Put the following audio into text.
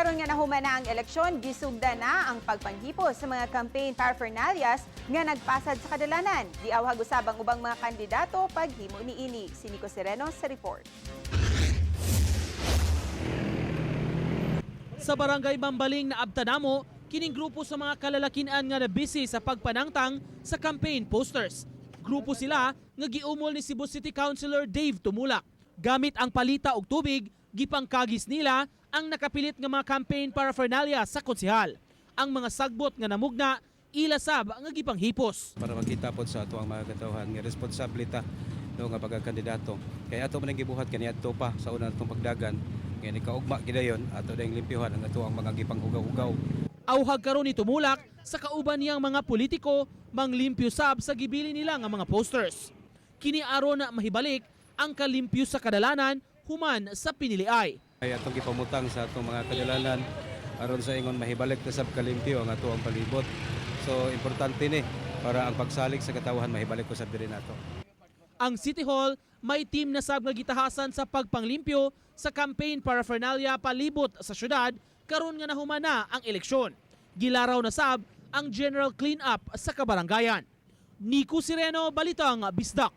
Karon nga nahuman na ang eleksyon, gisugda na ang pagpanghipos sa mga campaign paraphernalias nga nagpasad sa kadalanan. Giawhag usab ang ubang mga kandidato paghimo niini. Si Nico Sereno sa report. Sa Barangay Mambaling na Abtanamo, kining grupo sa mga kalalakian nga nabisi sa pagpanangtang sa campaign posters. Grupo sila nga giumol ni Cebu City Councilor Dave Tumulak. Gamit ang palita og tubig, gipangkagis nila ang nakapilit nga mga campaign paraphernalia sa konsehal. Ang mga sagbot nga namugna, ila sab nga gipanghipos. Para makita pod sa ato ang mga katawhan nga responsable ta, no, nga pagkakandidato. Kay ato man ang gibuhat kaniadto pa sa una natong pagdagan nga nikaugma gidayon ato dayong limpyuhan ang ato ang mga gipanghugaw-hugaw. Awhag karon ni Tumulak sa kauban niyang mga politiko manglimpyo sab sa gibili nila nga mga posters. Kini aron na mahibalik ang kalimpyo sa kadalanan human sa piniliay. Ay atong gipamutang sa atong mga kadalanan aron sa ingon mahibalik ta sab kalimpyo ang ato ang palibot. So importante ni para ang pagsalig sa katawhan mahibalik ko sab diri nato. Ang City Hall may team na sab nga gitahasan sa pagpanglimpyo sa campaign paraphernalia palibot sa syudad karon nga nahuman na ang eleksyon. Gilaraw na sab ang general clean-up sa kabarangayan. Nico Sireno, Balitang Bisdak.